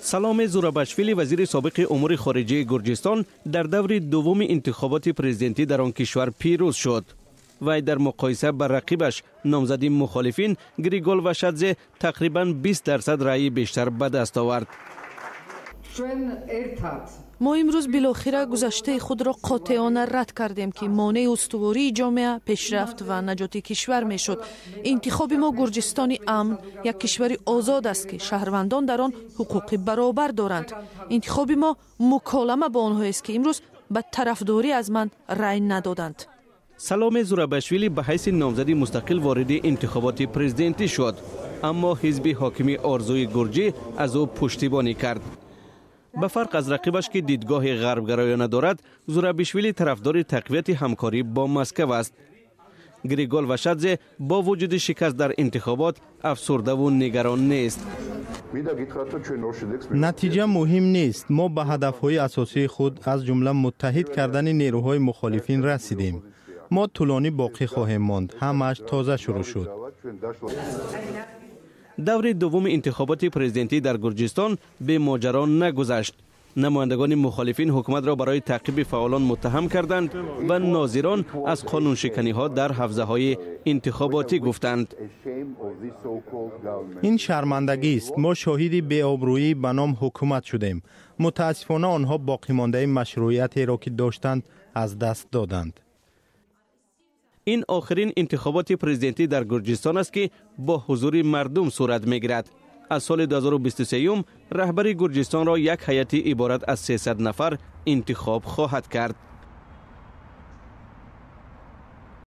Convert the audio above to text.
Саломе Зурабишвили, вазири собиқи умури хориҷаи Гурҷистон, дар даври дуввуми интихоботи президентӣ дар он кишвар пирӯз шуд. Вай дар муқоиса ба рақибаш, номзади мухолифин Григол Вашадзе, тақрибан 20% раъи бештар ба даст овард. Мо имрӯз билохира гузаштаи худро қотеона рад кардем, ки монеи устувории ҷомеа, пешрафт ва наҷоти кишвар мешуд. Интихоби мо Гурҷистони амн, як кишвари озод аст, ки шаҳрвандон дар он ҳуқуқи баробар доранд. Интихоби мо муколама бо онҳоест, ки имрӯз ба тарафдорӣ аз ман рай надоданд. Саломе Зурабишвили ба ҳайси номзади мустақил вориди интихоботи президентӣ шуд, аммо ҳизби ҳокими Орзуи Гурҷӣ аз ӯ пуштибонӣ кард. Ба фарқ аз рақибаш, ки дидгоҳи ғарбгароёна дорад, Зурабишвили тарафдори тақвияти ҳамкорӣ бо Москав аст. Григол Вашадзе бо вуҷуди шикаст дар интихобот афсурдаву нигарон нест. Натиҷа муҳим нест. Мо ба ҳадафҳои асосии худ, аз ҷумла муттаҳид кардани нерӯҳои мухолифин, расидем. Мо тӯлонӣ боқӣ хоҳем монд. Ҳамааш тоза шурӯъ шуд. Даври дуввуми интихоботи президентӣ дар Гурҷистон бемоҷаро нагузашт. Намояндагони мухолифин ҳукуматро барои таъқиби фаъолон муттаҳам карданд ва нозирон аз қонуншиканиҳо дар ҳавзаҳои интихоботӣ гуфтанд. Ин шармандагист. Мо шоҳиди беобрӯӣ ба ном ҳукумат шудем. Мутаассифона, онҳо боқимондаи машрӯиятеро, ки доштанд, аз даст доданд. Ин охирин интихоботи президентӣ дар Гурҷистон аст, ки бо ҳузури мардум сурат мегирад. Аз соли 2023 раҳбари Гурҷистонро як ҳайати иборат аз 300 нафар интихоб хоҳад кард.